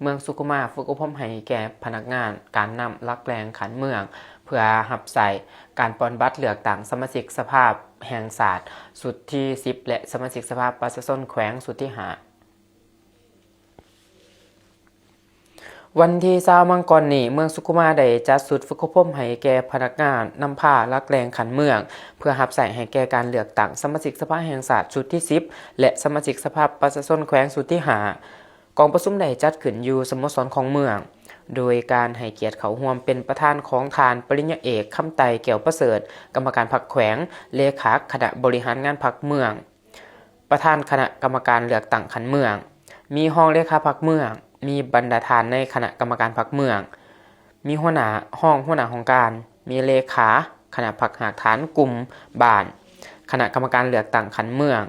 ເມືອງສຸຂຸມາຝຶກອົບຮົມໃຫ້ແກ່ພະນັກງານການນຳຫຼັກແຫຼ່ງຂັ້ນເມືອງ ເພື່ອຮັບໃຊ້ການປ່ອນບັດເລືອກຕັ້ງສະມາຊິກສະພາແຫ່ງຊາດຊຸດທີສິບ ແລະ ສະມາຊິກສະພາປະຊາຊົນແຂວງຊຸດທີຫ້າ. ວັນທີຊາວມັງກອນນີ້, ເມືອງສຸຂຸມາໄດ້ຈັດຊຸດຝຶກອົບຮົມໃຫ້ແກ່ພະນັກງານນຳພາຫຼັກແຫຼ່ງຂັ້ນເມືອງ ເພື່ອຮັບໃຊ້ໃຫ້ແກ່ການເລືອກຕັ້ງສະມາຊິກສະພາແຫ່ງຊາດຊຸດທີສິບ ແລະ ສະມາຊິກສະພາປະຊາຊົນແຂວງຊຸດທີຫ້າ. ກອງປະຊຸມໄດ້ຈັດຂຶ້ນຢູ່ສະໂມສອນຂອງເມືອງ, ໂດຍການໃຫ້ກຽດເຂົ້າຮ່ວມເປັນປະທານຂອງທ່ານປະລິນຍາເອກ ຄຳໄຕ ແກ້ວປະເສີດ, ກຳມະການພັກແຂວງ, ເລຂາຄະນະບໍລິຫານງານພັກເມືອງ, ປະທານຄະນະກຳມະການເລືອກຕັ້ງຂັ້ນເມືອງ, ມີຮອງເລຂາພັກເມືອງ, ມີບັນດາທ່ານໃນຄະນະກຳມະການພັກເມືອງ, ມີຫົວໜ້າ, ຮອງຫົວໜ້າຫ້ອງການ, ມີເລຂາຄະນະພັກຮາກຖານກຸ່ມບ້ານ, ຄະນະກຳມະການເລືອກຕັ້ງຂັ້ນເມືອງ,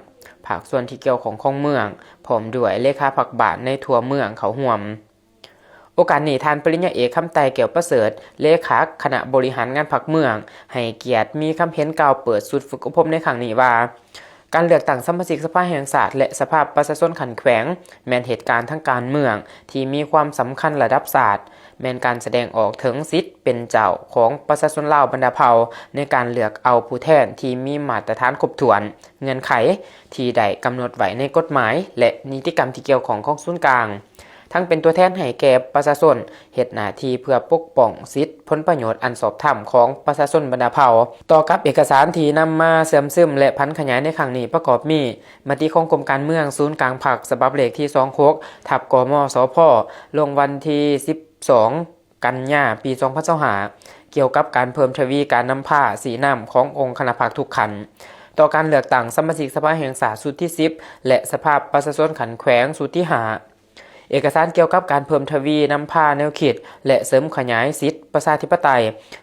ພາກສ່ວນທີ່ກ່ຽວຂ້ອງຂອງເມືອງ, ພ້ອມດ້ວຍເລຂາພັກບ້ານໃນທົ່ວເມືອງເຂົ້າຮ່ວມ. ໂອກາດນີ້, ທ່ານປະລິນຍາເອກ ຄຳໄຕ ແກ້ວປະເສີດ, ເລຂາຄະນະບໍລິຫານງານພັກເມືອງ, ໃຫ້ກຽດມີຄຳເຫັນກ່າວເປີດຊຸດຝຶກອົບຮົມໃນຄັ້ງນີ້ວ່າ, ການເລືອກຕັ້ງສະມາຊິກສະພາແຫ່ງຊາດ ແລະ ສະພາປະຊາຊົນຂັ້ນແຂວງ ແມ່ນເຫດການທາງການເມືອງທີ່ມີຄວາມສຳຄັນລະດັບຊາດ, ແມ່ນການສະແດງອອກເຖິງສິດເປັນເຈົ້າຂອງປະຊາຊົນລາວບັນດາເຜົ່າ ໃນການເລືອກເອົາຜູ້ແທນທີ່ມີມາດຕະຖານຄົບຖ້ວນ, ເງື່ອນໄຂທີ່ໄດ້ກຳນົດໄວ້ໃນກົດໝາຍ ແລະ ນິຕິກຳທີ່ກ່ຽວຂ້ອງຂອງສູນກາງ, ທັງເປັນຕົວແທນໃຫ້ແກ່ປະຊາຊົນ, ເຮັດໜ້າທີ່ເພື່ອປົກປ້ອງສິດຜົນປະໂຫຍດອັນຊອບທຳຂອງປະຊາຊົນບັນດາເຜົ່າ. ຕໍ່ກັບເອກະສານທີ່ນຳມາເຊື່ອມຊຶມ ແລະ ຜັນຂະຫຍາຍໃນຄັ້ງນີ້ ປະກອບມີ ມະຕິຂອງກົມການເມືອງສູນກາງພັກ ສະບັບເລກທີສອງຫົກ ທັບ ກມສພ ລົງວັນທີສິບສອງ ກັນຍາ ປີສອງພັນຊາວຫ້າ ກ່ຽວກັບການເພີ່ມທະວີການນຳພາຊີ້ນຳຂອງອົງຄະນະພັກທຸກຂັ້ນ ຕໍ່ການເລືອກຕັ້ງສະມາຊິກສະພາແຫ່ງຊາດຊຸດທີສິບ ແລະ ສະພາປະຊາຊົນຂັ້ນແຂວງຊຸດທີຫ້າ. ເອກະສານກ່ຽວກັບການເພີ່ມທະວີນຳພາແນວຄິດ ແລະ ເສີມຂະຫຍາຍສິດປະຊາທິປະໄຕ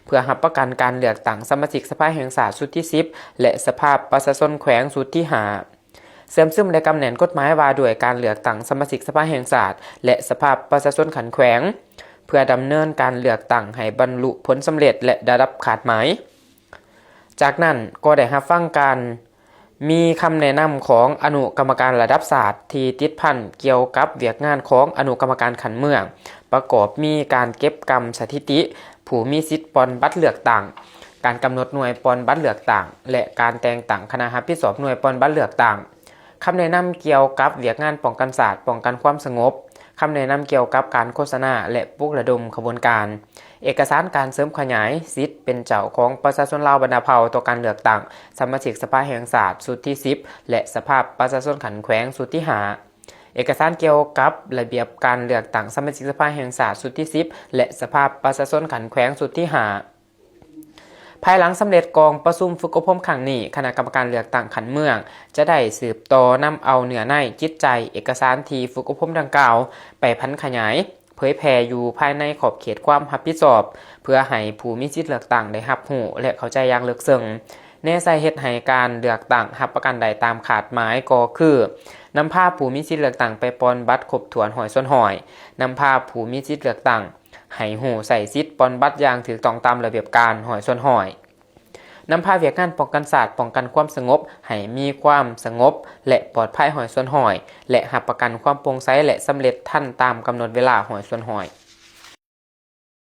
ເພື່ອຮັບປະກັນການເລືອກຕັ້ງສະມາຊິກສະພາແຫ່ງຊາດຊຸດທີສິບ ແລະ ສະພາປະຊາຊົນແຂວງຊຸດທີຫ້າ ເຊື່ອມຊຶມ ແລະ ກຳແໜ້ນກົດໝາຍວ່າດ້ວຍການເລືອກຕັ້ງສະມາຊິກສະພາແຫ່ງຊາດ ແລະ ສະພາປະຊາຊົນຂັ້ນແຂວງ ເພື່ອດຳເນີນການເລືອກຕັ້ງໃຫ້ບັນລຸຜົນສຳເລັດ ແລະ ລະດັບຄາດໝາຍ. ຈາກນັ້ນກໍໄດ້ຮັບຟັງການ ມີຄຳແນະນຳຂອງອະນຸກຳມະການລະດັບຊາດທີ່ຕິດພັນກ່ຽວກັບວຽກງານຂອງອະນຸກຳມະການຂັ້ນເມືອງ ປະກອບມີການເກັບກຳສະຖິຕິຜູ້ມີສິດປ່ອນບັດເລືອກຕັ້ງ, ການກຳນົດໜ່ວຍປ່ອນບັດເລືອກຕັ້ງ ແລະ ການແຕ່ງຕັ້ງຄະນະຮັບຜິດຊອບໜ່ວຍປ່ອນບັດເລືອກຕັ້ງ, ຄຳແນະນຳກ່ຽວກັບວຽກງານປ້ອງກັນຊາດ, ປ້ອງກັນຄວາມສະຫງົບ, ຄຳແນະນຳກ່ຽວກັບການໂຄສະນາ ແລະ ປຸກລະດົມຂະບວນການ. ເອກະສານການເສີມຂະຫຍາຍສິດເປັນເຈົ້າຂອງປະຊາຊົນລາວບັນດາເຜົ່າຕໍ່ການເລືອກຕັ້ງສະມາຊິກສະພາແຫ່ງຊາດຊຸດທີສິບ ແລະ ສະພາປະຊາຊົນຂັ້ນແຂວງຊຸດທີຫ້າ. ເອກະສານກ່ຽວກັບລະບຽບການເລືອກຕັ້ງສະມາຊິກສະພາແຫ່ງຊາດຊຸດທີສິບ ແລະ ສະພາປະຊາຊົນຂັ້ນແຂວງຊຸດທີຫ້າ. ພາຍຫຼັງສຳເລັດກອງປະຊຸມຝຶກອົບຮົມຄັ້ງນີ້, ຄະນະກຳມະການເລືອກຕັ້ງຂັ້ນເມືອງຈະໄດ້ສືບຕໍ່ນຳເອົາເນື້ອໃນ, ຈິດໃຈ, ເອກະສານທີ່ຝຶກອົບຮົມດັ່ງກ່າວໄປຜັນຂະຫຍາຍ, ເຜີຍແຜ່ຢູ່ພາຍໃນຂອບເຂດຄວາມຮັບຜິດຊອບ ເພື່ອໃຫ້ຜູ້ມີສິດເລືອກຕັ້ງໄດ້ຮັບຮູ້ ແລະ ເຂົ້າໃຈຢ່າງເລິກເຊິ່ງ. ແນໃສ່ເຮັດໃຫ້ການເລືອກຕັ້ງຮັບປະກັນໄດ້ຕາມຄາດໝາຍກໍຄື ນຳພາຜູ້ມີສິດເລືອກຕັ້ງໄປປ່ອນບັດຄົບຖ້ວນຮ້ອຍສ່ວນຮ້ອຍ, ນຳພາຜູ້ມີສິດເລືອກຕັ້ງ ໃຫ້ຮູ້ໃຊ້ສິດປ່ອນບັດຢ່າງຖືກຕ້ອງຕາມລະບຽບການຮ້ອຍສ່ວນຮ້ອຍ, ນຳພາວຽກງານປ້ອງກັນຊາດ, ປ້ອງກັນຄວາມສະຫງົບໃຫ້ມີຄວາມສະຫງົບ ແລະ ປອດໄພຮ້ອຍສ່ວນຮ້ອຍ ແລະ ຮັບປະກັນຄວາມໂປ່ງໃສ ແລະ ສຳເລັດທັນຕາມກຳນົດເວລາຮ້ອຍສ່ວນຮ້ອຍ.